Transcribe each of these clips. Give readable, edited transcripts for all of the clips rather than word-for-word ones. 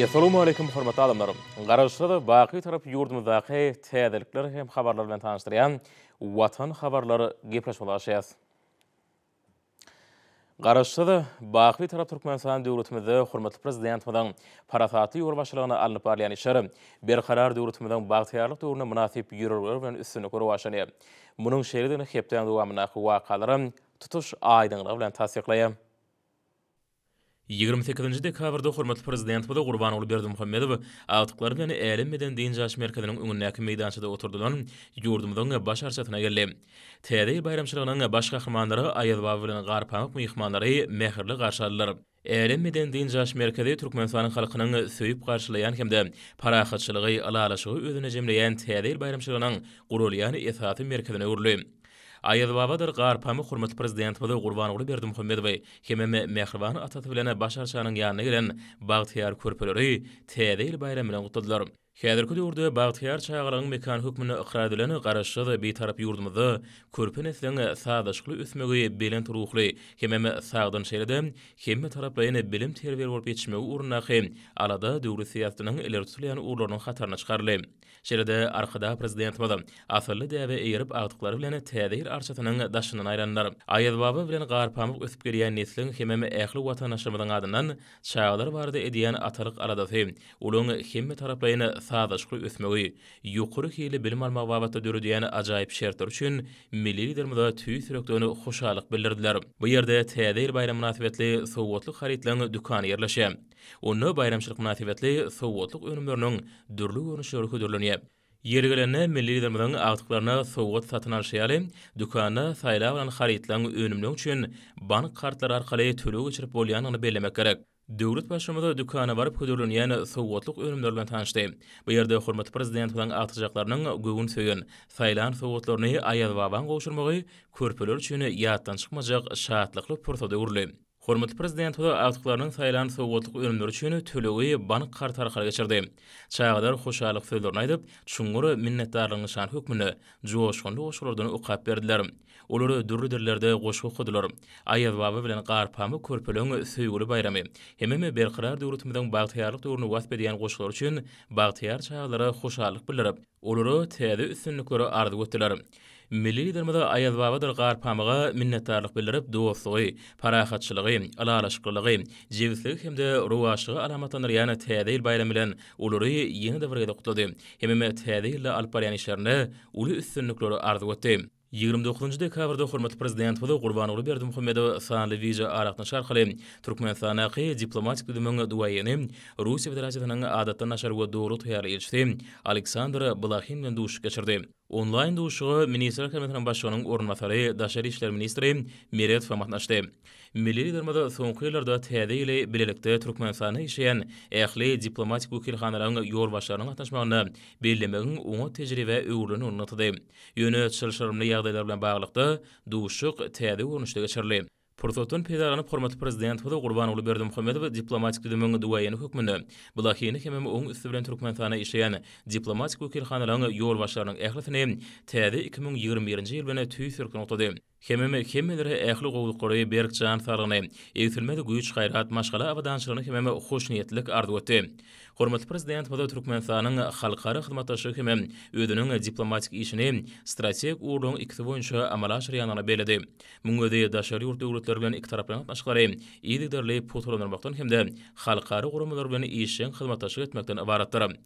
Essalawmaleýkim hormatly adamlar! Garaşsyz, baky Bitarap ýurdumyzdaky täzelikler hem habarlar bilen tanyşdyrýan Watan habarlar gepleşigimize başlaýarys. Garaşsyz, baky Bitarap Türkmenistan döwletimizde hormatly Prezidentimiziň parasatly ýolbaşçylygynda alnyp barylýan işler Berkarar döwletimiziň bagtyýarlyk döwründe mynasyp ýörelgeler bilen üstünlikli rowaçlanýar. Munuň şeýledigini hepdäniň dowamyndaky wakalar tutuş aýdyňlygy bilen tassyklaýar. 28-nji dekabrda hormatly Prezidentimiz Gurbanguly Berdimuhamedow agtyklary bilen Älem medeni-dynç alyş merkeziniň öňündäki meýdançada oturdylan ýurdumyzyň Baş arçasyna geldi. Täze ýyl baýramçylygynyň baş gahrymanlary Aýazbaba bilen Garpamyk myhmanlary mähirli garşy aldylar. Älem medeni-dynç alyş merkezi Türkmenistanyň halkynyň söýüp garşylaýan hem-de parahatçylygy, ylalaşygy özünde jemleýän Täze ýyl baýramçylygynyň guralýan esasy merkezine öwrüldi. Aýazbabadyr Garpamyk hormatly Prezidentimiz Gurbanguly Berdimuhamedowy hemem mähriban atasy bilen baş arçanyň ýanyna gelen bagtyýar körpeleri Täze ýyl baýramy bilen gutladylar. Häzirki döwürde bagtyýar çagalygyň mekany hökmünde ykrar edilen Garaşsyz, Bitarap ýurdumyzda körpe nesliň sazlaşykly ösmegi belent ruhly hemem sagdyn şeýle-de hemmetaraplaýyn bilim-terbiýeli bolup ýetişmegi ugrundaky alada döwlet syýasatynyň ileri tutulýan ugurlarynyň hataryna çykaryldy. Şeýle-de Arkadag Prezidentimiz asylly däbe eýerip agtyklary bilen Täze ýyl arçasynyň daşyndan aýlandylar. Aýazbaba bilen Garpamyk ösüp gelýän nesliň hemem ähli watandaşlarymyzyň adyndan çagalar barada edýän atalyk aladasy, olaryň hemmetaraplaýyn sazlaşykly ösmegi, ýokary hilli bilim almagy babatda döredýän ajaýyp şertleri üçin Milli Liderimize tüýs ýürekden hoşallyk bildirdiler. Bu ýerde Täze ýyl baýramy mynasybetli sowgatlyk harytlaryň dükany ýerleşýär. Onda baýramçylyk mynasybetli sowgatlyk önümleriniň dürli görnüşleri hödürlenýär. Ýeri gelende, milli Liderimiziň agtyklaryna sowgat satyn alşy ýaly, dükanda saýlap alan harytlaryň, önümleň üçin bank kartlary arkaly töleg geçirip bolýandygyny bellemek gerek. Döwlet Baştutanyz dükana baryp hödürlenýän sowgatlyk önümler bilen tanyşdy. Bu ýerde hormatly Prezidentimiziň agtyjaklarynyň göwün söýen, saýlan sowgatlaryny Aýazbabaň gowşurmagy körpeler üçin ýatdan çykmajak şatlykly pursada öwrüldi. Hormatly Prezidentimiz agtyklarynyň saýlan sowgatlyk önümleri üçin tölegi bank karty arkaly geçirdi. Çagalar hoşallyk sözlerini aýdyp, çuňňur minnetdarlygyň nyşany hökmünde joşgunly goşgulardan okap berdiler. Olar dürli dillerde goşgy okadylar. Aýazbaba bilen Garpamyk körpeleň söýgüli baýramy hemem Berkarar döwletimiziň bagtyýarlyk döwrüni wasp edýän goşgulary üçin bagtyýar çagalara hoşallyk bildirip, olara täze üstünlikleri arzuw etdiler. Milli Liderimiz Aýazbabadyr Garpamyga minnetdarlyk bildirip, dostlugy, parahatçylygy, ylalaşyklylygy, jebisligi hem-de rowaçlygy alamatlandyrýan Täze ýyl baýramy bilen olary ýene-de bir gezek gutlady hemem täze ýylda alyp barýan işlerinde uly üstünlikleri arzuw etdi. 29-njy dekabrda hormatly Prezidentimiz Gurbanguly Berdimuhamedow sanly wideoaragatnaşyk arkaly Türkmenistandaky diplomatik düzümiň duaýeni, Russiýa Federasiýasynyň Adatdan daşary we Doly ygtyýarly ilçisi Aleksandr Blahin bilen duşuşyk geçirdi. Onlaýn duşuşyga Ministrler Kabinetiniň Başlygynyň orunbasary, daşary işler ministri Meredow hem gatnaşdy. Milli Liderimiz soňky ýyllarda Täze ýyly bilelikde Türkmenistanda işleýän ähli diplomatik wekilhanalaryň ýolbaşçylarynyň gatnaşmagynda bellemegiň oňat tejribä öwrülendigini nygtady. Ýöne çylşyrymly ýagdaýlar bilen baglylykda, duşuşyk täze görnüşde geçirildi. Pursatdan peýdalanyp, hormatly Prezidentimiz Gurbanguly Berdimuhamedow diplomatik düzümiň duaýeni hökmünde Blahini hemem oň üsti bilen Türkmenistanda işleýän diplomatik wekilhanalaryň ýolbaşçylarynyň ählisini täze 2021-nji ýyl bilen tüýs ýürekden gutlady. Hemem hemmelere ähli gowulyklary, berk jan saglygyny, egsilmez güýç-gaýrat, maşgala abadançylygyny hemem hoşniýetlilik arzuw etdi. Hormatly Prezidentimiz Türkmenistanyň halkara hyzmatdaşlygy hemem özüniň diplomatik işini strategik ugurlaryň ikisi boýunça amala aşyrýandygyny belledi. Munuň özi daşary ýurt döwletleri bilen ikitaraplaýyn gatnaşyklary yzygiderli pugtalandyrmakdan hem-de halkara guramalar bilen işjeň hyzmatdaşlyk etmekden ybaratdyr.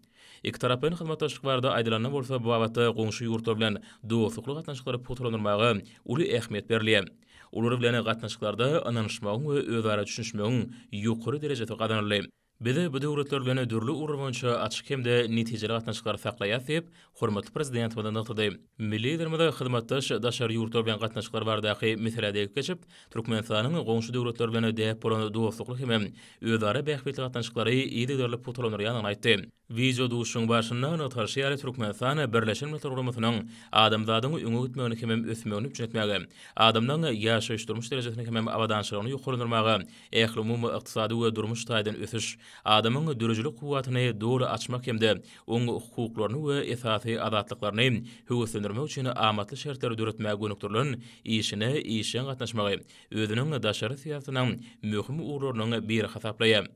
Ikitaraplaýyn hyzmatdaşlyk barada aýdylanda bolsa, bu babatda goňşy ýurtlar bilen dostlukly gatnaşyklary pugtalandyrmaga uly ähmiýet berilýär. Olar bilen gatnaşyklarda ynanyşmagyň we özara düşünişmegiň ýokary derejesi gazanyldy. Biz bu döwletler bilen dürli ugurlar boýunça açyk hem-de netijeli gatnaşyklary saklaýarys diýip, hormatly Prezidentimiz nygtady. Milli Liderimiz hyzmatdaş daşary ýurtlar bilen gatnaşyklar baradaky meselä degip geçip, Türkmenistanyň goňşy döwletler bilen däp bolan dostlukly hem özara bähbitli gatnaşyklary yzygiderli pugtalandyrýandygyny aýtdy. Wideoduşuşygyň barşynda nygtalyşy ýaly, Türkmenistan Birleşen Milletler Guramasynyň adamzadyň öňe gitmegini hemem ösmegini üpjün etmäge, adamlaryň ýaşaýyş-durmuş derejesini hemem abadançylygyny ýokarlandyrmaga, ählumumy ykdysady we durmuş taýdan ösüş, adamyň döredijilik kuwwatyny doly açmak hem-de oň hukuklaryny we esasy azatlyklaryny höweslendirmek üçin amatly şertleri döretmäge gönükdirilen işine işjeň gatnaşmagy özüniň daşary syýasatynyň möhüm ugurlarynyň biri hasaplaýar.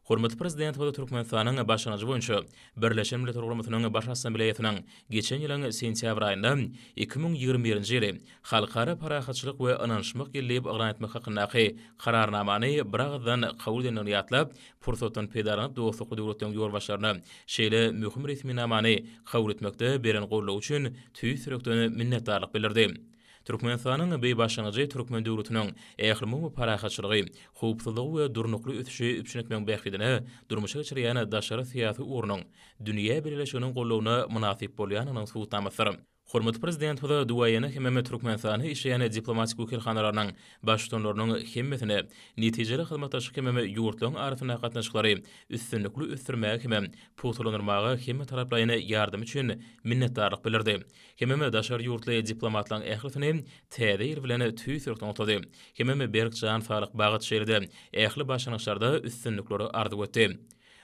Hormatly Prezidentimiz Türkmenistanyň başlangyjy boýunça Birleşen Milletler Guramasynyň Baş Assambleýasynyň geçen ýylyň sentýabr aýynda 2021-nji ýyly Halkara parahatçylyk we ynanyşmak ýyly diýip yglan etmek hakyndaky Kararnamany biragyzdan kabul edendigini ýatlap, pursatdan peýdalanyp dostlukly döwletleriň ýolbaşçylaryna şeýle möhüm resminamany kabul etmekde beren goldawy üçin tüýs ýürekden minnetdarlyk bildirdi. Türkmenistanyň bu başlangyjy türkmen döwletiniň ählumumy parahatçylygy, howpsuzlygy we durnukly ösüşi üpjün etmegiň bähbidine durmuşa geçirýän daşary syýasy ugrunyň dünýä bileleşiginiň goldawyna mynasyp bolýandygynyň subutnamasydyr. Hormatly Prezidentimiz Duaýene hemem Türkmenistanda işleýän diplomatik wekilhanalarynyň baştutanlarynyň hemmesine netijeli hyzmatdaşlyk hemem ýurtlaryň arasyndaky gatnaşyklary üstünlikli ösdürmäge hemem pugtalandyrmaga hemmetaraplaýyn ýardamy üçin minnetdarlyk bildirdi. Hemem daşary ýurtly diplomatlaryň ählisini Täze ýyl bilen tüýs ýürekden gutlady. Hemem berk jan saglyk, bagt, şeýle-de ähli başlangyçlarda üstünlikleri arzuw etdi.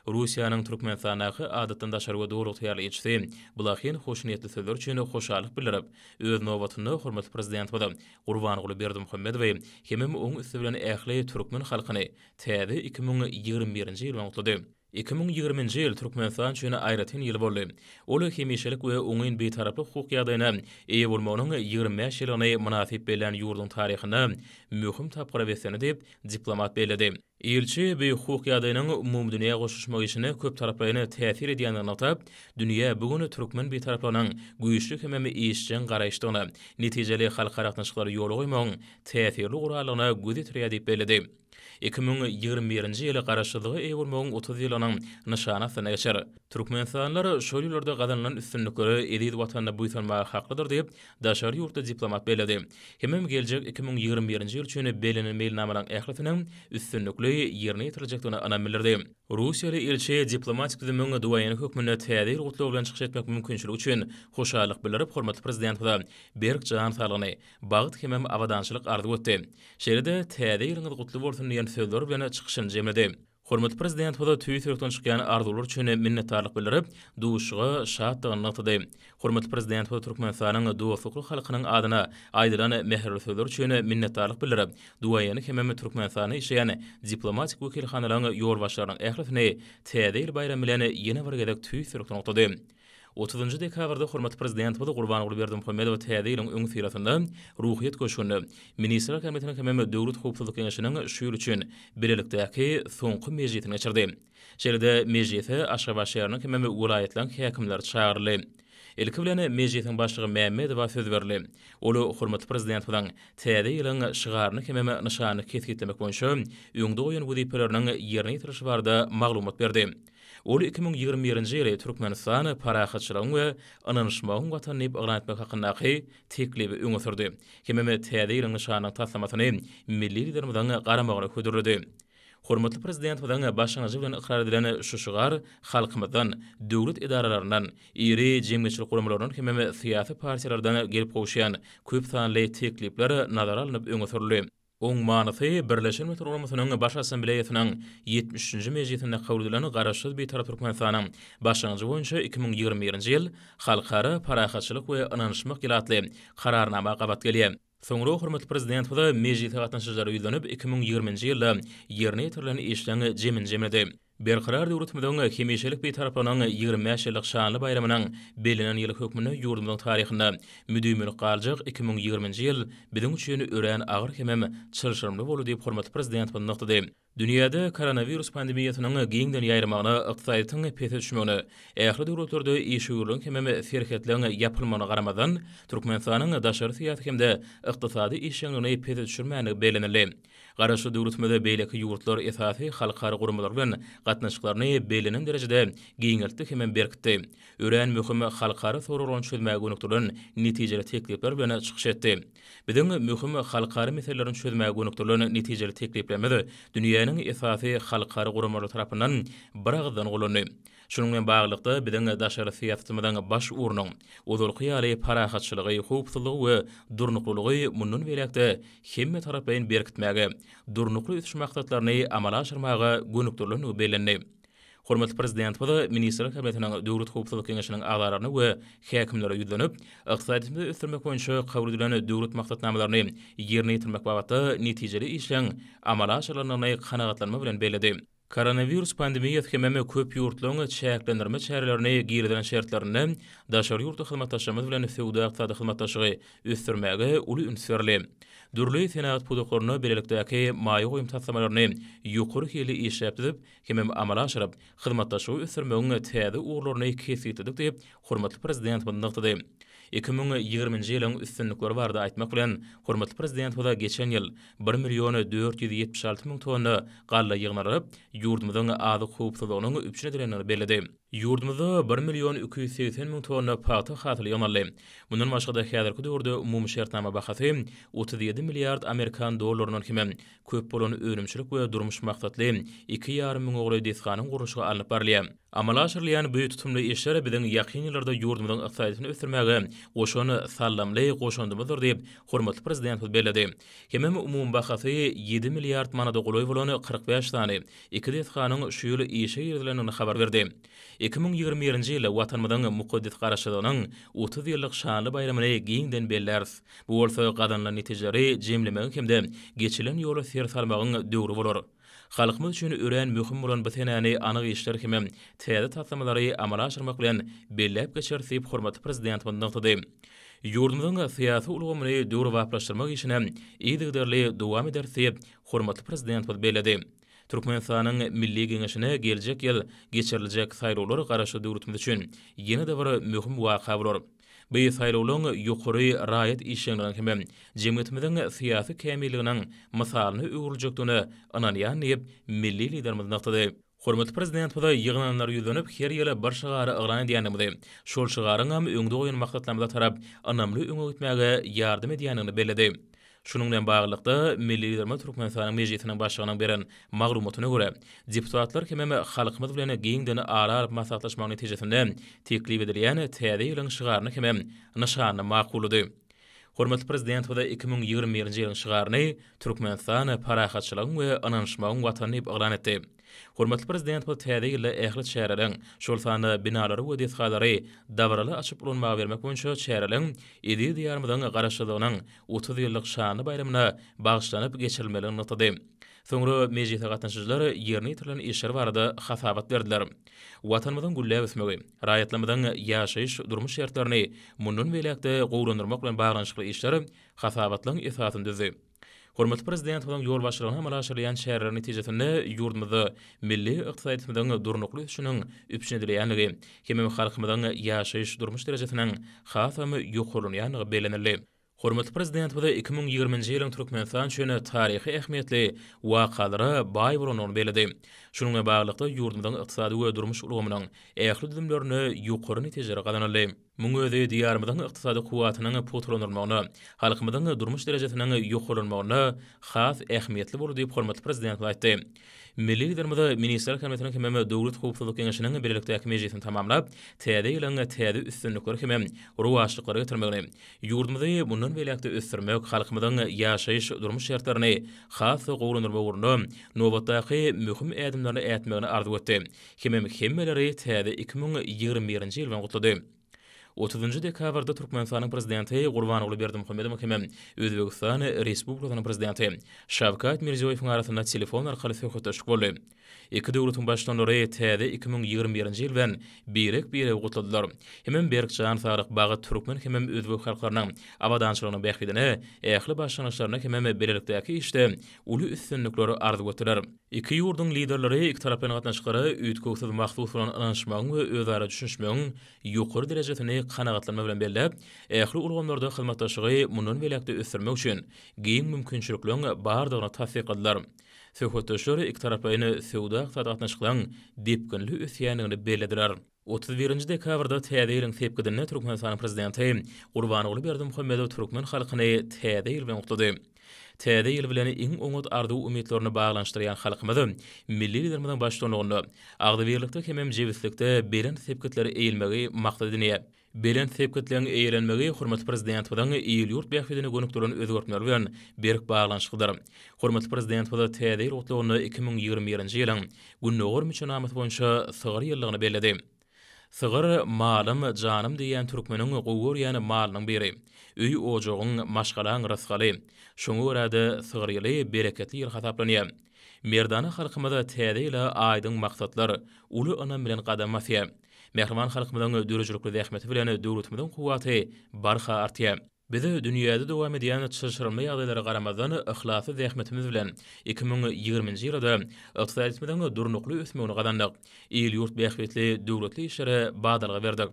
Russiýanyň Türkmenistandaky Adatdan daşary we Doly ygtyýarly ilçisi Blahin hoşniýetli sözler üçin hoşallyk bildirip, öz nobatynda hormatly Prezidentimiz Gurbanguly Berdimuhamedowy hemem oň üsti bilen ähli türkmen halkyny täze 2021-nji ýyl bilen gutlady. 2020-nji ýyl Türkmenistan üçin aýratyn ýyl boldy. Ol hemişelik we oňyn Bitaraplyk hukuk ýagdaýyna eýe bolmagynyň 25 ýyllygyny mynasyp bellän ýurduň taryhynda möhüm tapgyra beslendi diýip, diplomat belledi. Ilçi bu hukuk ýagdaýynyň umumydünýä goşulyşmak işine köptaraplaýyn täsir edýändigini nygtap, dünýä bu gün türkmen Bitaraplygynyň güýçli hemem işjeň garaýyşdygyna, netijeli halkara gatnaşyklary ýola goýmagyň täsirli guraldygyna göz ýetirýär diýip belledi. 2021-nji ýyly Garaşsyzlyga eýe bolmagyň 30 ýyllygynyň nyşany astynda geçer. Türkmenistanlylar şol ýyllarda gazanylan üstünliklere eziz Watanyna buýsanmaga haklydyr diýip, daşary ýurtly diplomat belledi. Hemem geljek 2021-nji ýyl üçin bellenen meýilnamalaryň ählisiniň üstünlikli ýerine ýetiriljekdigine ynam bildirdi. Russiýaly ilçi diplomatik düzümiň duaýeni hökmünde Täze ýyl gutlagy bilen çykyş etmek mümkinçiligi üçin hoşallyk bildirip, hormatly Prezidentimize berk jan saglygyny, bagt hemem abadançylyk arzuw etdi. Şeýle-de Täze ýylyňyz gutly bolsun diýen sözler bilen çykyşyny jemledi. Hormatly Prezidentimize tüýs ýürekden çykýan arzuwlar üçin minnetdarlyk bildirip, duşuşyga şatdygyny nygtady. Hormatly Prezidentimiz Türkmenistanyň dostlukly halkynyň adyna aýdylan mähirli sözler üçin minnetdarlyk bildirip, duaýeni hemem Türkmenistanda işleýän diplomatik wekilhanalaryň ýolbaşçylarynyň ählisini Täze ýyl baýramy bilen ýene bir gezek tüýs ýürekden gutlady. Otuzynjy dekabrda hormatly Prezidentimiz Gurbanguly Berdimuhamedow Täze ýylyň öňüsyrasynda Ruhyýet köşgünde Ministrler Kabinetiniň hemem Döwlet howpsuzlyk geňeşiniň şu ýyl üçin bilelikdäki soňky mejlisini geçirdi. Şeýle-de mejlise Aşgabat şäheriniň hemem welaýatlaryň häkimleri çagyryldy. Ilki bilen mejlisiň başlygy Mämmedowa söz berildi. Ol hormatly Prezidentimiziň Täze ýylyň şygaryny hemem nyşanyny kesgitlemek boýunça öňde goýan wezipeleriniň ýerine ýetirilişi barada maglumat berdi. Ol 2021-nji ýyly Türkmenistan parahatçylygyň we ynanyşmagyň Watany diýip yglan etmek hakyndaky teklibi öňe sürdi hemem Täze ýylyň nyşanynyň taslamasyny milli Liderimiziň garamagyna hödürledi. Hormatly Prezidentimiziň başlangyjy bilen ykrar edilen şu şygar halkymyzdan, döwlet edaralaryndan, iri jemgyýetçilik guramalaryndan hemem syýasy partiýalardan gelip gowuşýan köp sanly teklipler nazara alnyp öňe sürüldi. Oň manysy Birleşen Milletler Guramasynyň Baş Assambleýasynyň ýetmiş üçünji mejlisinde kabul edilen Garaşsyz Bitarap Türkmenistanyň başlangyjy boýunça 2021-nji ýyl Halkara parahatçylyk we ynanyşmak ýyly atly Kararnama gabat gelýär. Soňra hormatly Prezidentimiz mejlise gatnaşyjylara ýüzlenip, 2020-nji ýylda ýerine ýetirilen işleň jemini jemledi. Berkarar döwletimiziň hemişelik Bitaraplygynyň 25 ýyllyk şanly baýramynyň bellenen ýyly hökmünde ýurdumyzyň taryhynda müdimilik galjak 2020-nji ýyl biziň üçin örän agyr hemem çylşyrymly boldy diýip, hormatly Prezidentimiz nygtady. Dünýäde koronawirus pandemiýasynyň giňden ýaýramagyna, ykdysadyýetiň pese düşmegine, ähli döwletlerde işewürligiň hemem serhetleriň ýapylmagyna garamazdan, Türkmenistanyň daşary syýasy hem-de ykdysady işjeňligini pese düşürmändigi bellenildi. Garaşsyz döwletimiz beýleki ýurtlar esasy halkara guramalar bilen gatnaşyklaryny bellenen derejede giňeltdi hemem berkitdi. Örän möhüm halkara soraglaryny çözmäge gönükdirilen netijeli teklipler bilen çykyş etdi. Biziň möhüm halkara meselelerini çözmäge gönükdirilen netijeli tekliplerimiz dünýäniň esasy halkara guramalary tarapyndan biragyzdan gollandy. Şunuň bilen baglylykda, biziň daşary syýasatymyzyň baş ugrunyň, ozalky ýaly parahatçylygy, howpsuzlygy we durnuklylygy mundan beýläk-de hemmetaraplaýyn berkitmäge, Durnukly ösüş maksatlaryny amala aşyrmaga gönükdirilendigi bellendi. Hormatly Prezidentimiz Ministrler Kabinetiniň Döwlet howpsuzlyk geňeşiniň agzalaryna we häkimlere ýüzlenip, ykdysadyýetimizi ösdürmek boýunça kabul edilen döwlet maksatnamalaryny ýerine ýetirmek babatda netijeli işleň amala aşyrylandygyny kanagatlanma bilen belledi. Koronawirus pandemiýasy hemem köp ýurtlaryň çäklendirme çärelerini girizen şertlerinde daşary ýurtly hyzmatdaşlarymyz bilen söwda-ykdysady hyzmatdaşlygy ösdürmäge uly üns berildi. Dürli senagat pudaklarynda bilelikdäki maýa goýum taslamalaryny ýokary hilli işläp düzüp hemem amala aşyryp, hyzmatdaşlygy ösdürmegiň täze ugurlaryny kesgitledik diýip, hormatly Prezidentimiz nygtady. 2020-nji ýylyň üstünlikleri barada aýtmak bilen, hormatly Prezidentimize geçen ýyl bir million 476 müň tonna galla ýygnalyp, ýurdumyzyň azyk howpsuzlygynyň üpjün edilendigini belledi. Ýurdumyzda bir million 280 müň tonna pagta hasyly ýygnaldy. Mundan başga-da, häzirki döwürde umumy şertnama bahasy 37 milliard amerikan dollaryndan hemem köp bolan önümçilik we durmuş maksatly iki ýarym müňe golaý desganyň gurluşygy alnyp barylýar. Amala aşyrylýan bu tutumly işler biziň ýakyn ýyllarda ýurdumyzyň ykdysadyýetini ösdürmäge goşan saldamly goşandymyzdyr diýip, hormatly Prezidentimiz belledi. Hemem umumy bahasy ýedi milliard manada golaý bolan 45 sany iki desganyň şu ýyl işe girizilendigini habar berdi. 2021-nji ýylda Watanymyzyň mukaddes Garaşsyzlygynyň 30 ýyllyk şanly baýramyny giňden belläris. Bu bolsa gazanylan netijeleri jemlemegiň hem-de geçilen ýola ser salmagyň döwri bolar. Halkymyz üçin örän möhüm bolan bu senäni anyk işler hemem täze taslamalary amala aşyrmak bilen belläp geçeris diýip, hormatly Prezidentimiz nygtady. Ýurdumyzyň syýasy ulgamyny döwrebaplaşdyrmak işine yzygiderli dowam ederis diýip, hormatly Prezidentimiz belledi. Türkmenistanyň Milli Geňeşine geljek ýyl geçiriljek saýlawlar Garaşsyz döwletimiz üçin ýene-de bir möhüm waka bolar. Bu saýlawlaryň ýokary raýat işjeňliginiň hem jemgyýetimiziň syýasy kämilliginiň mysalyna öwrüljekdigine ynanýan diýip, milli Liderimiz nygtady. Hormatly Prezidentimize ýygnananlara ýüzlenip, her ýyl bir şygary yglan edýändigimizi, şol şygaryňam öňde goýan maksatlarymyza tarap ynamly öňe gitmäge ýardam edýändigini belledi. Şunuň bilen baglylykda, milli Liderimiz Türkmenistanyň Mejlisiniň Başlygynyň beren maglumatyna görä, deputatlar hemem halkymyz bilen giňden ara alyp maslahatlaşmagyň netijesinde teklip edilýän täze ýylyň şygaryny hemem nyşanyny makullady. Hormatly Prezidentimiz 2021-nji ýylyň şygaryny Türkmenistan, parahatçylygyň we ynanyşmagyň Watany diýip yglan etdi. Hormatly Prezidentimiz täze ýylda ähli çäreleriň, şol sanda binalary we desgalary dabaraly açyp ulanmaga bermek boýunça çäreleriň eziz Diýarymyzyň Garaşsyzlygynyň 30 ýyllyk şanly baýramyna bagyşlanyp geçirilmelidigini nygtady. Soňra mejlise gatnaşyjylar ýerine ýetirilen işler barada hasabat berdiler. Watanymyzyň gülläp ösmegi, raýatlarymyzyň ýaşaýyş-durmuş şertlerini mundan beýläk-de gowulandyrmak bilen baglanyşykly işler hasabatlaryň esasyny düzdi. Hormatly Prezidentimiziň ýolbaşçylygynda amala aşyrylýan çäreleriň netijesinde ýurdumyzda milli ykdysadyýetimiziň durnukly ösüşiniň üpjün edilýändigi hemem halkymyzyň ýaşaýyş-durmuş derejesiniň hasam ýokarlanýandygy bellenildi. Hormatly Prezidentimiz 2020-nji ýylyň Türkmenistan üçin taryhy ähmiýetli wakalara baý bolandygyny belledi. Şunuň bilen baglylykda, ýurdumyzyň ykdysady we durmuş ulgamynyň ähli düzümlerinde ýokary netijeler gazanyldy. Muň özi Diýarymyzyň ykdysady kuwwatynyň pugtalandyrylmagyna, halkymyzyň durmuş derejesiniň ýokarlanmagyna has ähmiýetli bolar diýip, hormatly Prezidentimiz aýtdy. Milli Liderimiz Ministrler Kabinetiniň hemem Döwlet howpsuzlyk geňeşiniň bilelikdäki mejlisini tamamlap, täze ýylyň täze üstünlikleri hemem rowaçlyklary getirmegini, ýurdumyzy mundan beýläk-de ösdürmek, halkymyzyň ýaşaýyş-durmuş şertlerini has-da gowulandyrmak ugrunda nobatdaky möhüm ädimlerini ätmegini arzuw etdi. Hemem hemmeleri täze 2021-nji ýyl bilen gutlady. Otuzynjy dekabrda Türkmenistanyň Prezidenti Gurbanguly Berdimuhamedowyň hemem Özbegistan Respublikasynyň Prezidenti Şawkat Mirziýoýewiň arasynda telefon arkaly söhbetdeşlik boldy. Iki döwletiň Baştutanlary täze 2021-nji ýyl bilen birek-biregi gutladylar. Hemem berk jan saglyk, bagyt türkmen hemem özbek halklarynyň abadançylygynyň bähbidine ähli başlangyçlarynda hemem bilelikdäki işde uly üstünlikler arzuw etdiler. Iki ýurduň Liderleri ikitaraplaýyn gatnaşyklara üýtgewsiz mahsus bolan ynanyşmagyň we özara düşünişmegiň ýokary derejesini kanagatlanma bilen belläp, ähli ulgamlarda hyzmatdaşlygy mundan beýläk-de ösdürmek üçin giň mümkinçilikleriň bardygyny tassykladylar. Söhbetdeşler ikitaraplaýyn söwda-ykdysady gatnaşyklaryň depginli ösýändigini bellediler. 31-nji dekabrda Täze ýylyň sepgidinde Türkmenistanyň Prezidenti Gurbanguly Berdimuhamedow türkmen halkyny Täze ýyl bilen gutlady. Täze ýyl bilen iň oňat arzuw-umytlaryny baglanyşdyrýan halkymyz Milli Liderimiziň baştutanlygynda agzybirlikde hemem jebislikde belent sepgitlere eýilmegi maksat edinýär. Belent sepgitleň eýelenmegi hormatly Prezidentimiziň il-ýurt bähbidine gönükdirilen özgertmeleri bilen berk baglanyşyklydyr. Hormatly Prezidentimiz Täze ýyl gutlagynda 2021-nji ýylyň Gündogar müçenamasy boýunça Sygyr ýyllygyny belledi. Sygyr, malym, janym diýýän türkmeniň gowy görýän malynyň biri. Öý-ojagyň, maşgalaň rysgaly. Şoňa görä-de, Sygyr ýyly bereketli ýyl hasaplanýar. Merdana halkymyz täze ýyla aýdyň maksatlar, uly ynam bilen gadam basýar. Mähriban halkymyzyň döredijilikli zähmeti bilen döwletimiziň kuwwaty barha artýar. Biz dünýäde dowam edýän çylşyrymly ýagdaýlara garamazdan, yhlasly zähmetimiz bilen 2020-nji ýylda ykdysadyýetimiziň durnukly ösmegini gazandyk. Il-ýurt bähbitli döwletli işlere badalga berdik.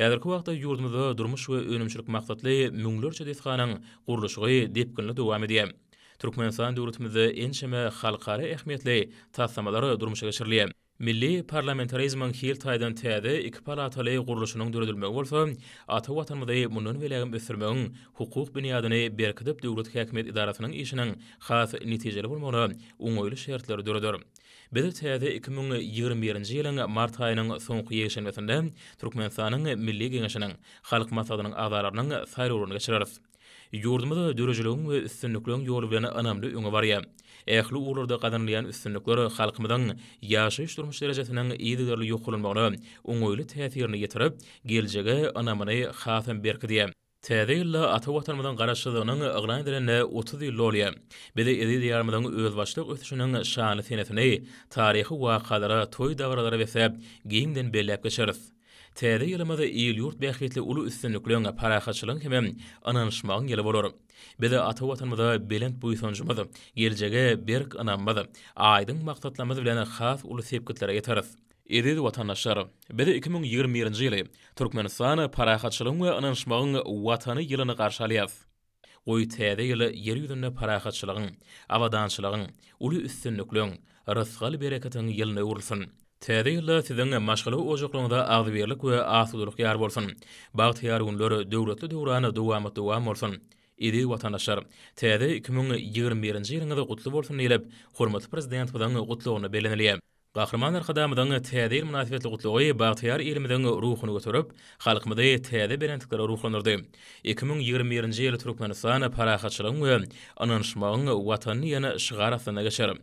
Häzirki wagtda ýurdumyzda durmuş we önümçilik maksatly müňlerçe desganyň gurluşygy depginli dowam edýär. Türkmenistan döwletimizde ençeme halkara ähmiýetli taslamalar durmuşa geçirilýär. Milli parlamentarizmiň hil taýdan täze iki palataly gurluşynyň döredilmegi bolsa, ata Watanymyzy mundan beýlägem ösdürmegiň hukuk binýadyny berkidip döwlet häkimiýet edarasynyň işiniň has netijeli bolmagyna oňaýly şertleri döreder. Biz täze 2021-nji ýylyň mart aýynyň soňky ýekşenbesinde Türkmenistanyň Milli Geňeşiniň Halk Maslahatynyň agzalarynyň saýlawlaryny geçireris. Ýurdumyz dörejiligiň we üstünlikleriň ýoly bilen ynamly öňe barýar. Ähli ugurlarda gazanylýan üstünlikler halkymyzyň ýaşaýyş-durmuş derejesiniň yzygiderli ýokarlanmagyna oňaýly täsirini ýetirip, geljege ynamyny hasam berkidýär. Täze ýylda ata Watanymyzyň Garaşsyzlygynyň yglan edilenine 30 ýyl dolýar. Biz eziz Diýarymyzyň özbaşdak ösüşiniň şanly senesini taryhy wakalara, toý-dabaralara besläp, giňden belläp geçeris. Täze ýylymyz il-ýurt bähbitli uly üstünlikleň, parahatçylygyň hemem ynanyşmagyň ýyly bolar. Biz ata Watanymyza belent buýsanjymyz, geljege berk ynamymyz, aýdyň maksatlarymyz bilen has uly sepgitlere ýeteris. Eziz watandaşlar! Biz 2021-nji ýyly Türkmenistan, parahatçylygyň we ynanyşmagyň Watany ýylyny garşy alýarys. Goý, täze ýyl Ýer ýüzünde parahatçylygyň, abadançylygyň, uly üstünlikleň, rysgal-bereketiň ýylyna öwrülsin! Täze ýylda siziň maşgala ojaklaryňyza agzybirlik we asudalyk ýar bolsun! Bagtyýar günler, döwletli döwran dowamat-dowam bolsun! Eziz watandaşlar! Täze 2021-nji ýylyňyz gutly bolsun diýlip, hormatly Prezidentimiziň Gutlagynda bellenilýär. Gahryman Arkadagymyzyň Täze ýyl mynasybetli gutlagy bagtyýar ilimiziň ruhuny göterip, halkymyzy täze belentliklere ruhlandyrdy. 2021-nji ýyl Türkmenistan parahatçylygyň we ynanyşmagyň Watany diýen şygar astynda geçer.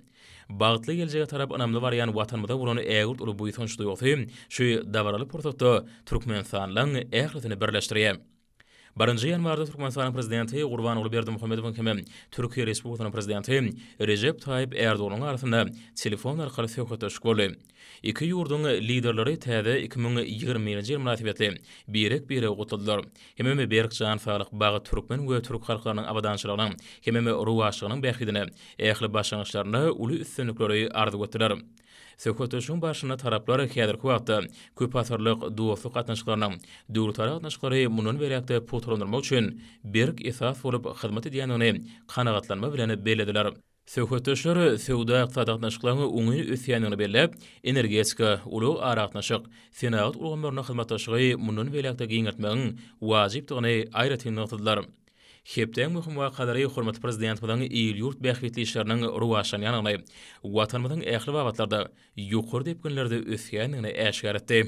Bagtly geljege tarap ynamly barýan Watanymyza bolan ägirt uly buýsanç duýgusy şu dabaraly pursatda türkmenistanlylaryň ählisini birleşdirýär. Birinji ýanwarda Türkmenistanyň Prezidenti Gurbanguly Berdimuhamedowyň hem Türkiýe Respublikasynyň Prezidenti Rejep Taýyp Erdoganyň arasynda telefon arkaly söhbetdeşlik boldy. Iki ýurduň Liderleri täze 2021-nji ýyl mynasybetli birek-biregi gutladylar. Hemem berk jan saglyk, bagt, türkmen we türk halklarynyň abadançylygynyň hemem rowaçlygynyň bähbidine ähli başlangyçlarynda uly üstünlikleri arzuw etdiler. Söhbetdeşligiň barşynda taraplar häzirki wagtda köpasyrlyk dostluk gatnaşyklarynyň döwletara gatnaşyklary mundan beýläk-de pugtalandyrmak üçin berk esas bolup hyzmat edýändigini kanagatlanma bilen bellediler. Söhbetdeşler söwda-ykdysady gatnaşyklaryň oňyn ösýändigini belläp, energetika, ulag-aragatnaşyk, senagat ulgamlarynda hyzmatdaşlygy mundan beýläk-de giňeltmegiň wajypdygyny aýratyn nygtadylar. Hepdäň möhüm wakalary hormatly Prezidentimiziň il-ýurt bähbitli işleriniň rowaçlanýandygyny, Watanymyzyň ähli babatlarda ýokary depginlerde ösýändigini äşgär etdi.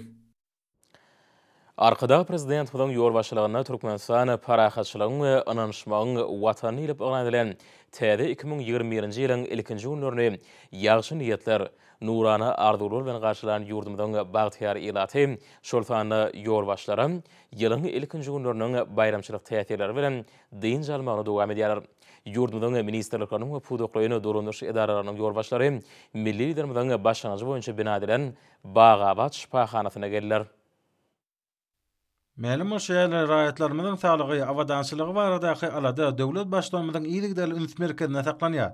Arkadag Prezidentimiziň ýolbaşçylygynda Türkmenistan parahatçylygyň we ynanyşmagyň Watany diýlip yglan edilen täze 2021-nji ýylyň ilkinji günlerini ýagşy niýetler, nurana arzuwlar bilen garşylan ýurdumyzyň bagtyýar ilaty, şol sanda ýolbaşçylaram Ýylyň ilkinji günleriniň baýramçylyk täsirleri bilen dynç almagyny dowam edýärler. Ýurdumyzyň ministrlikleriniň we pudaklaýyn dolandyryş edaralarynyň ýolbaşçylary milli Liderimiziň başlangyjy boýunça bina edilen Bagabat şypahanasyna geldiler. Mälim bolşy ýaly, raýatlarymyzyň saglygy, abadançylygy baradaky alada döwlet Baştutanymyzyň yzygiderli üns merkezinde saklanýar.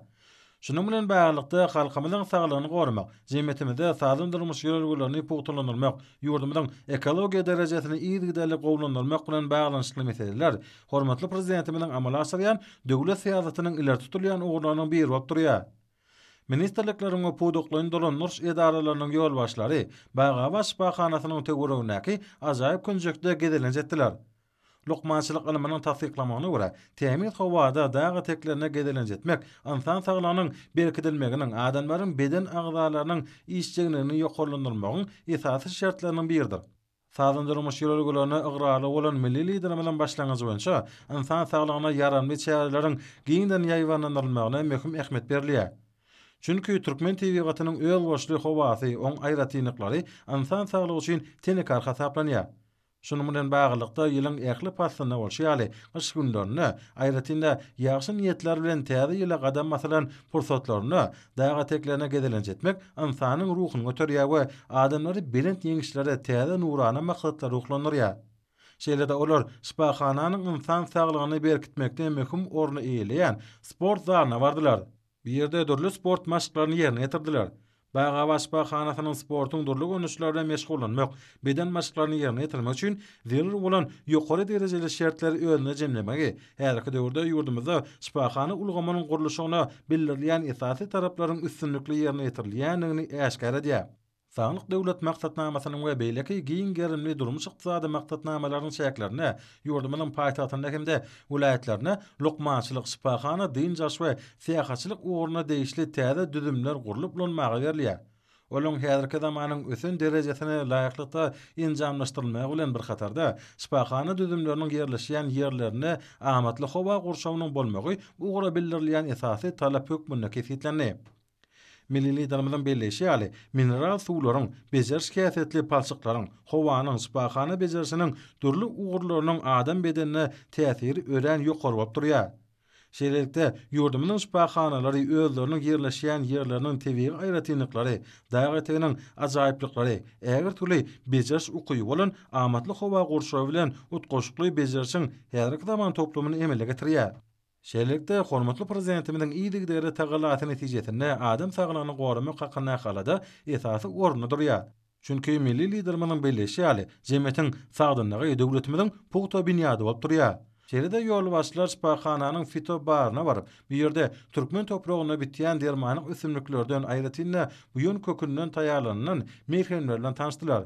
Şunuň bilen baglylykda, halkymyzyň saglygyny goramak, jemgyýetimizde sagdyn durmuş ýörelgelerini pugtalandyrmak, ýurdumyzyň ekologiýa derejesini yzygiderli gowulandyrmak bilen baglanyşykly meseleler hormatly Prezidentimiziň amala aşyrýan döwlet syýasatynyň ileri tutulýan ugurlarynyň biri bolup durýar. Ministrlikleriň we pudaklaýyn dolandyryş edaralarynyň ýolbaşçylary Bagabat şypahanasynyň töweregindäki ajaýyp künjekde gezelenç etdiler. Lukmançylyk ylmynyň tassyklamagyna görä, tämiz howada dag eteklerine gezelenç etmek ynsan saglygynyň berkidilmeginiň, adamlaryň beden agzalarynyň işjeňligini ýokarlandyrmagyň esasy şertleriniň biridir. Sagdyn durmuş ýörelgelerine ygrarly bolan milli Liderimiziň başlangyjy boýunça ynsan saglygyna ýaramly çäreleriň giňden ýaýbaňlandyrylmagyna möhüm ähmiýet berilýär. Çünki türkmen tebigatynyň özboluşly howasy, oň aýratynlyklary ynsan saglygy üçin tenekar hasaplanýar. Şunuň bilen baglylykda, ýylyň ähli paslynda bolşy ýaly, gyş günlerinde, aýratyn-da, ýagşy niýetler bilen Täze ýyla gadam basylan pursatlarynda dag eteklerine gezelenç etmek ynsanyň ruhuny göterýär we adamlary belent ýeňişlere, täze nurana maksatlara ruhlandyrýar. Şeýle-de olar şypahananyň ynsan saglygyny berkitmekde möhüm orny eýeleýän sport zalyna bardylar. Bu ýerde dürli sport maşklaryny ýerine ýetirdiler. Bagabat şypahanasynyň sportuň dürli görnüşleri bilen meşgullanmak, beden maşklaryny ýerine ýetirmek üçin zerur bolan ýokary derejeli şertleri özünde jemlemegi häzirki döwürde ýurdumyzda şypahana ulgamynyň gurluşygyna bildirilýän esasy talaplaryň üstünlikli ýerine ýetirilýändigini äşgär edýär. Saglyk Döwlet maksatnamasynyň we beýleki giň gerimli durmuş-ykdysady maksatnamalaryň çäklerinde ýurdumyzyň paýtagtynda hem-de welaýatlarynda lukmançylyk, şypahana, dynç alyş we syýahatçylyk ugruna degişli täze düzümler gurlup ulanmaga berilýär. Olaryň häzirki zamanyň ösen derejesine laýyklykda enjamlaşdyrylmagy bilen bir hatarda, şypahana düzümleriniň ýerleşýän ýerlerinde amatly howa gurşawynyň bolmagy bu ugra bildirilýän esasy talap hökmünde kesgitlendi. Milli Liderimiziň belleýşi ýaly, mineral suwlaryň, bejeriş häsiýetli palçyklaryň, howanyň, şypahana bejerişiniň dürli ugurlarynyň adam bedenine täsiri örän ýokary bolup durýar. Şeýlelikde, ýurdumyzyň şypahanalary özleriniň ýerleşýän ýerleriniň tebigy aýratynlyklary, dag eteginiň ajaýyplyklary, ägirt uly bejeriş ukyby bolan amatly howa gurşawy bilen utgaşykly bejerişiň häzirki zaman toplumyny emele getirýär. Şeýlelikde, hormatly Prezidentimiziň yzygiderli tagallasy netijesinde adam saglygyny goramak hakyndaky alada esasy orunda durýar. Çünki milli Liderimiziň belleýşi ýaly, jemgyýetiň sagdynlygy döwletimiziň pugta binýady bolup durýar. Şeýle-de ýolbaşçylar şypahananyň fitobaryna baryp, bu ýerde türkmen topragynda bitýän dermanlyk ösümliklerden, aýratyn-da, buýan kökünden taýýarlanylan melhemler bilen tanyşdylar.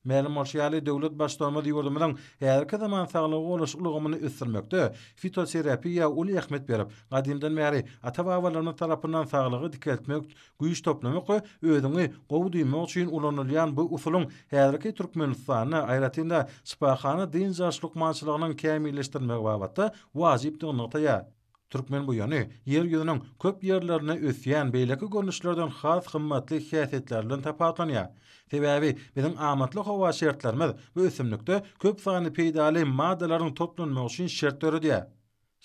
Mälim bolşy ýaly, döwlet Baştutanymyz ýurdumyzyň häzirki zaman saglygy goraýyş ulgamyny ösdürmekde fitoterapiýa uly ähmiýet berip, gadymdan bäri ata-babalarymyz tarapyndan saglygy dikeltmek, güýç toplamak we özüňi gowy duýmak üçin ulanylýan bu usulyň häzirki Türkmenistanda, aýratyn-da, şypahana-dynç alyş lukmançylygynyň kämilleşdirilmegi babatda wajypdygyny nygtaýar. Türkmen buýany Ýer ýüzüniň köp ýerlerinde ösýän beýleki görnüşlerden has gymmatly häsiýetleri bilen tapawutlanýar. Sebäbi biziň amatly howa şertlerimiz bu ösümlikde köp sanly peýdaly maddalaryň toplanmagy üçin şert döredýär.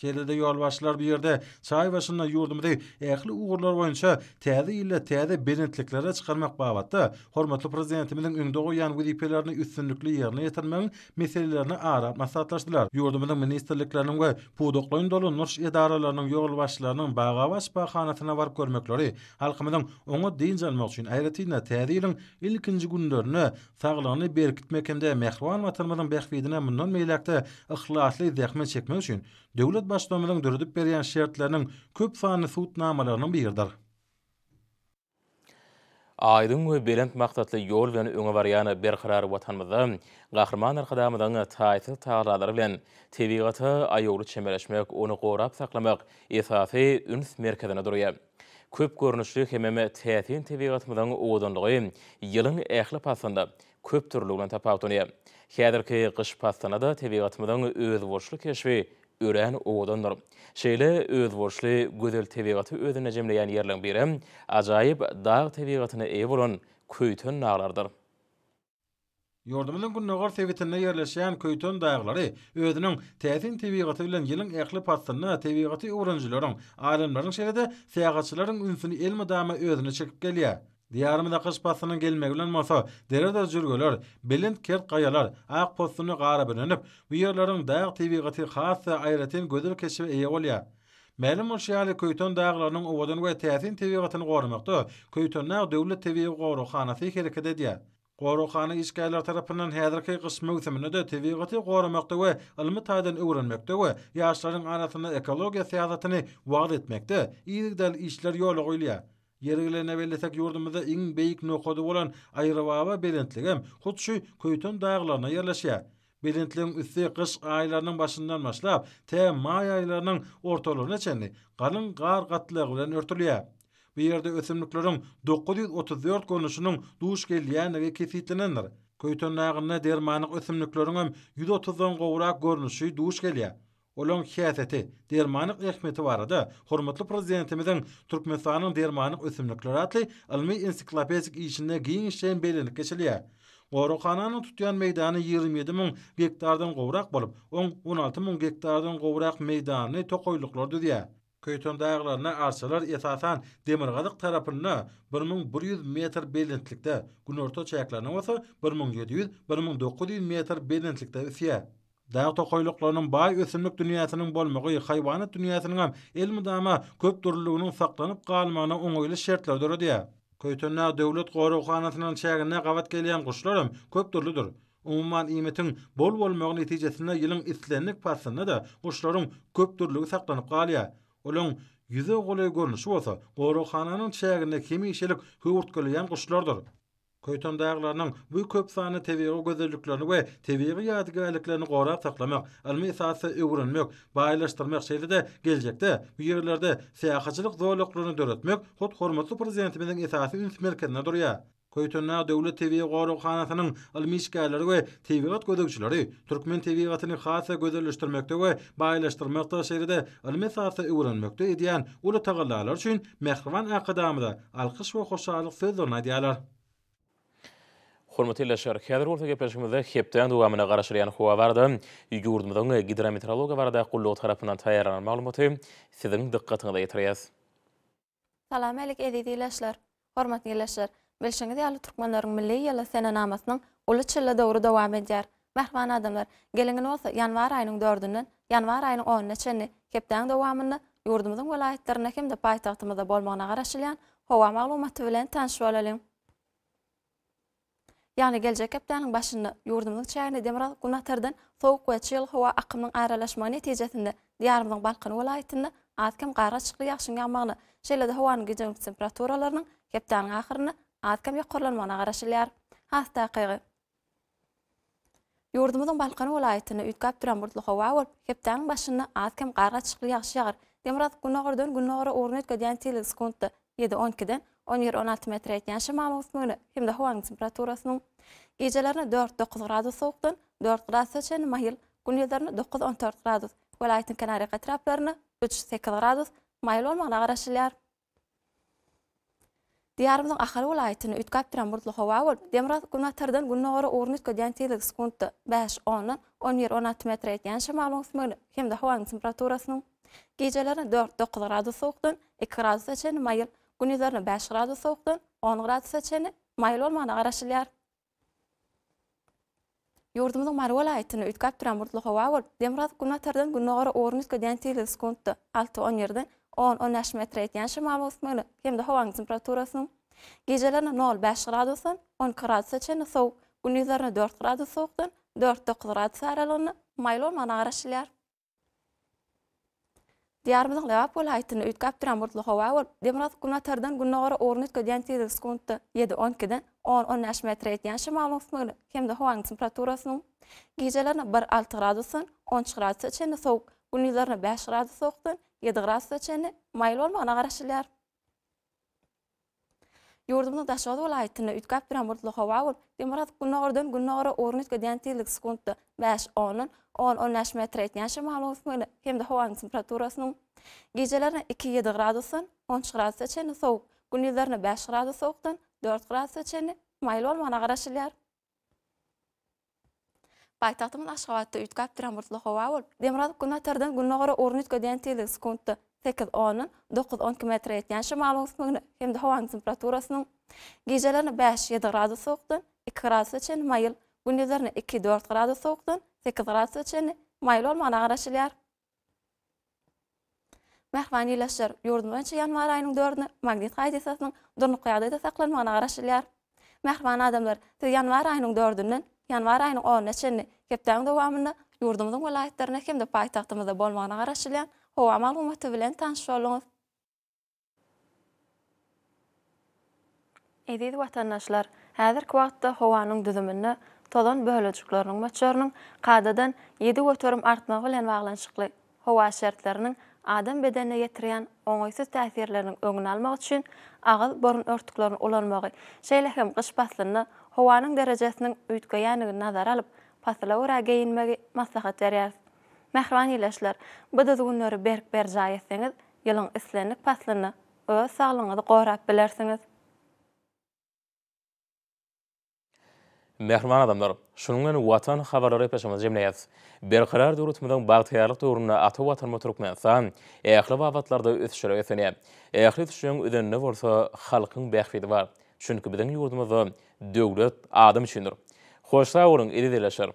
Şeýle-de ýolbaşçylar bu ýerde çaý başynda ýurdumyzy ähli ugurlar boýunça täze ýylda täze belentliklere çykarmak babatda hormatly Prezidentimiziň öňde goýýan wezipelerini üstünlikli ýerine ýetirmegiň meselelerini ara alyp maslahatlaşdylar. Ýurdumyzyň ministrlikleriniň we pudaklaýyn dolandyryş edaralarynyň ýolbaşçylarynyň Bagabat şypahanasyna baryp görmekleri halkymyzyň oňat dynç almak üçin, aýratyn-da, Täze ýylyň ilkinji günlerinde saglygyny berkitmek hem-de mähriban Watanymyzyň bähbidine mundan beýläk-de yhlasly zähmet çekmek üçin döwlet Baştutanymyzyň döredip berýän şertleriniň köp sanly subutnamalarynyň biridir. Aýdyň we belent maksatly ýol bilen öňe barýan berkarar Watanymyzda Gahryman Arkadagymyzyň taýsyz tagallalary bilen tebigata aýawly çemeleşmek, ony gorap saklamak esasy üns merkezinde durýar. Köp görnüşli hemem täsin tebigatymyzyň owadanlygy ýylyň ähli paslynda köp dürlügi bilen tapawutlanýar. Häzirki gyş paslynda-da tebigatymyzyň özboluşly keşbi örän owadandyr. Şeýle özboluşly gözel tebigaty özünde jemleýän ýerleň birem ajaýyp dag tebigatyna eýe bolan Köýten daglarydyr. Ýurdumyzyň gündogar sebitinde ýerleşýän Köýten daglary özüniň täsin tebigaty bilen ýylyň ähli paslynda tebigaty öwrenijileriň, alymlaryň şeýle-de syýahatçylaryň ünsüni elmydama özüne çekip gelýär. Diýarymyza gyş paslynyň gelmegi bilen bolsa, deredir jülgeler, belent kert gaýalar ak possuny gara bürenip, bu ýerleriň dag tebigaty has-da aýratyn gözel keşbe eýe bolýar. Mälim bolşy ýaly, Köýten daglarynyň owadan we täsin tebigatyny goramakda Köýtendag döwlet tebigy goraghanasy hereket edýär. Goraghana işgärleri tarapyndan häzirki gyş möwsüminde-de tebigaty goramakda we ylmy taýdan öwrenmekde we ýaşlaryň arasynda ekologiýa syýasatyny wagyz etmekde yzygiderli işler ýola goýulýar. Ýeri gelende bellesek, ýurdumyzda iň beýik nokady bolan Aýrybaba belentligem hut şu Köýten daglarynda ýerleşýär. Belentligiň üsti gyş aýlarynyň başyndan başlap, tä maý aýlarynyň ortalaryna çenli galyň gar gatlagy bilen örtülýär. Bu ýerde ösümlikleriň 934 görnüşiniň duş gelýändigi kesgitlenendir. Köýten dagynda dermanlyk ösümlikleriňem 130-dan gowrak görnüşi duş gelýär. Olaryň häsiýeti, dermanlyk ähmiýeti barada hormatly Prezidentimiziň Türkmenistanyň dermanlyk ösümlikleri atly ylmy-ensiklopedik işinde giňişleýin bellenip geçilýär. Goraghananyň tutýan meýdany 27 müň gektardan gowrak bolup, oň 16 müň gektardan gowrak meýdanyny tokaýlyklar düzýär. Köýten daglarynda arçalar esasan demirgazyk tarapynda 1100 metr belentlikde, günorta çäklerinde bolsa 1700, 1900 metr belentlikde ösýär. Dag tokaýlyklarynyň baý ösümlik dünýäsiniň bolmagy haýwanat dünýäsiniňem elmydama köp dürlüliginiň saklanyp galmagyna oňaýly şertleri döredýär. Köýtendag döwlet goraghanasynyň çäginde gabat gelýän guşlar hem köp dürlüdir. Umuman, iýmitiň bol bolmagy netijesinde ýylyň islendik paslynda-da guşlaryň köp dürlügi saklanyp galýar. Olaň ýüze golaý görnüşi bolsa goraghananyň çäginde hemişelik höwürtgeleýän guşlardyr. Köýten daglarynyň bu köp sanly tebigy gözelliklerini we tebigy ýadygärliklerini gorap saklamak, ylmy esasda öwrenmek, baýlaşdyrmak, şeýle-de geljekde bu ýerlerde syýahatçylyk zolaklaryny döretmek hut hormatly Prezidentimiziň esasy üns merkezinde durýar. Köýtendag döwlet tebigy goraghanasynyň ylmy işgärleri we tebigat gözegçileri türkmen tebigatyny has-da gözelleşdirmekde we baýlaşdyrmakda, şeýle-de ylmy esasda öwrenmekde edýän uly tagallalary üçin mähriban Arkadagymyza alkyş we hoşallyk sözlerini aýdýarlar. Hormatly ildeşler, häzir bolsa gepleşigimizde hepdäň dowamynda garaşylýan howa barada ýurdumyzyň Gidrometeorologiýa baradaky gullugy tarapyndan taýýarlanan maglumaty siziň dykgatyňyza ýetirýäs. Salam älik eziz ildeşler! Hormatly ildeşler! Bilşiňiz ýaly türkmenleriň milli ýyly senenamasynyň uly çille döwri dowam edýär. Mähriban adamlar, geliň indi bolsa ýanwar aýynyň dördünden ýanwar aýynyň onuna çenli hepdäň dowamynda ýurdumyzyň welaýatlarynda hem-de paýtagtymyzda bolmagyna garaşylýan howa maglumaty bilen tanyş bolalyň. Ýagny geljek hepdäniň başynda ýurdumyzyň çägine demirgazyk-günbatardan sowuk we çygly howa akymynyň aralaşmagy netijesinde Diýarymyzyň Balkan welaýatynda az-kem gar gatyşykly ýagşyň ýagmagyna, şeýle-de howanyň gije-gündiz temperaturalarynyň hepdäniň ahyrynda az-kem ýokarlanmagyna garaşylýar. Has takygy, Ýurdumyzyň Balkan welaýatynda üýtgäp duran bulutly howa bolup, hepdäniň başynda az-kem gar gatyşykly ýagyş ýagar. Demirgazyk-gündogardan gündogara ugruny üýtgedýän tizligi sekuntda ýedi, on ikiden on bir, on alty metre ýetýän şemalyň ösmegine hem-de howanyň temperaturasynyň gijelerine dört, dokuz gradus sowukdan dört gradusa çenli maýyl, gündizlerine dokuz, on dört gradus, welaýatyň kenarýaka etraplarynda üç, sekiz gradus maýyl bolmagyna garaşylýar. Diýarymyzyň Ahal welaýatynda üýtgäp duran bulutly howa bolup, demirgazyk-günbatardan gündogara ugruny üýtgedýän tizligi sekuntda bäş, ondan on bir, on alty metre ýetýän şemalyň ösmegine hem-de howanyň temperaturasynyň gijelerine dört, dokuz gradus sowukdan iki gradusa çenli maýyl, gündizlerine bäş gradus sowukdan on gradusa çenli maýyl bolmagyna garaşylýar. Ýurdumyzyň Mary welaýatynda üýtgäp duran bulutly howa bolup, demirgazyk-günbatardan gündogara ugruny üýtgedýän tizligi sekuntda alty, on ýerden on, on bäş metre ýetýän şemalyň ösmegine hem-de howanyň temperaturasynyň gijelerine nol, bäş gradusdan on iki gradusa çenli sowuk, gündizlerine dört gradus sowukdan dört, dokuz gradus aralygynda maýyl bolmagyna garaşylýar. Diýarymyzyň Lebap welaýatynda üýtgäp duran bulutly howa bolup, demirgazyk-günbatardan gündogara ugruny üýtgedýän tizligi sekuntda ýedi, on ikiden on, on bäş metre ýetýän şemalyň ösmegine hem-de howanyň temperaturasynyň gijelerine bir, alty gradusdan on üç gradusa çenli sowuk, gündizlerine bäş gradus sowukdan ýedi gradusa çenli maýyl bolmagyna garaşylýar. Ýurdumyzyň Daşoguz welaýatynda üýtgäp duran bulutly howa bolup, demirgazyk-gündogardan gündogara ugruny üýtgedýän tizligi sekuntda bäş, ondan on, on bäş metre ýetýän şemalyň ösmegine hem-de howanyň temperaturasynyň gijelerine iki, ýedi gradusdan on üç gradusa çenli sowuk, gündizlerine bäş gradus sowukdan dört gradusa çenli maýyl bolmagyna garaşylýar. Paýtagtymyz Aşgabatda üýtgäp duran bulutly howa bolup, demirgazyk-günbatardan gündogara ugruny üýtgedýän tizligi sekuntda sekiz, ondan dokuz, on iki metre ýetýän şemalyň ösmegine hem-de howanyň temperaturasynyň gijelerine bäş, ýedi gradus sowukdan iki gradusa çenli maýyl, gündizlerine iki, dört gradus sowukdan sekiz gradusa çenli maýyl bolmagyna garaşylýar. Mähriban ildeşler, ýurdumyz boýunça ýanwar aýynyň dördüne magnit hadysasynyň durnukly ýagdaýda saklanmagyna garaşylýar. Mähriban adamlar, siz ýanwar aýynyň dördünden ýanwar aýynyň onuna çenli hepdäniň dowamynda ýurdumyzyň welaýatlarynda hem-de paýtagtymyzda bolmagyna garaşylýan howa maglumaty bilen tanyş bolduňyz. Eziz watandaşlar, häzirki wagtda howanyň düzüminde tozan bölejikleriniň möçberiniň kadadan 7% artmagy bilen baglanyşykly howa şertleriniň adam bedenine ýetirýän oňaýsyz täsirleriniň öňüni almak üçin agyz-burun örtüklerini ulanmagy, şeýle hem gyş paslynda howanyň derejesiniň üýtgeýändigini nazara alyp, pasyla görä geýinmegi maslahat berýäris. Mähriban ildeşler, bu düzgünleri berk berjaý etseňiz, ýylyň islendik paslynda öz saglygyňyzy gorap bilersiňiz. Mähriban adamlar, şunuň bilen Watan habarlary gepleşigimizi jemleýäris. Berkarar döwletimiziň bagtyýarlyk döwründe ata Watanymyz Türkmenistan ähli babatlarda ösüşlere beslenýär. Ähli ösüşleriň özeninde bolsa halkyň bähbidi bar. Çünki biziň ýurdumyzda döwlet adam üçindir. Hoş sag boluň, eziz ildeşler!